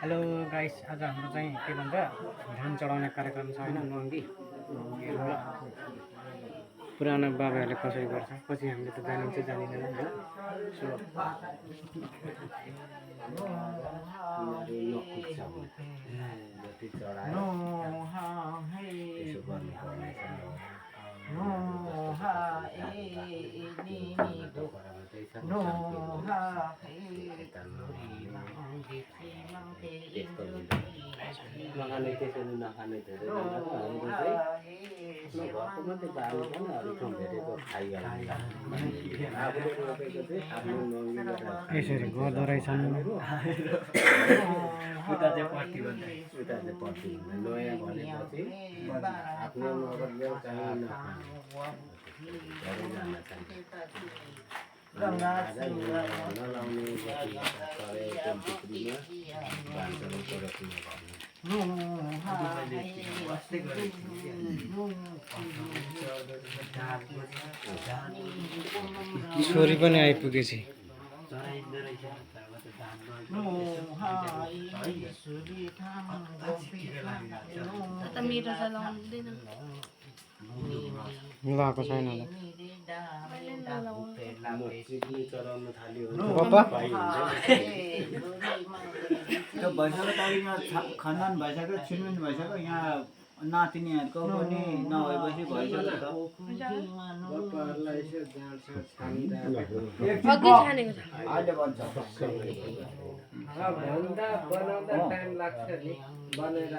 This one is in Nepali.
हेलो गाइस, आज हाम्रो चाहिँ के भन्छ धान चढाउने कार्यक्रम छ होइन। नुहाङ्गी पुरानो बाबाहरूले कसरी गर्छ, पछि हामीले त जानिन्छ जानिँदैन होइन। सो नखाने त्यसरी नखाने धेरै हाम्रो चाहिँ घरको मात्रै बाली पनि अरू ठाउँ भेटेको खाइहाल्ने आफूले रोपेको चाहिँ आफ्नो नमिलेर यसरी गर्दो रहेछन्। उता चाहिँ पट्टी भन्दा नयाँ भनेपछि आफ्नो नगरेर चाहिँ नखाने धेरै जान चाहिन्छ नलाउने छोरी पनि आइपुगेছি। लगाएको छैन होला चलाउन थाल्यो पापा। त्यो भइसक्यो तारिकमा खनन भइसक्यो, छिनमिन भइसक्यो। यहाँ नातिनीहरूको पनि नभएपछि भइसक्यो त। अहिले भन्छ बनाउँदा टाइम लाग्छ नि बनेर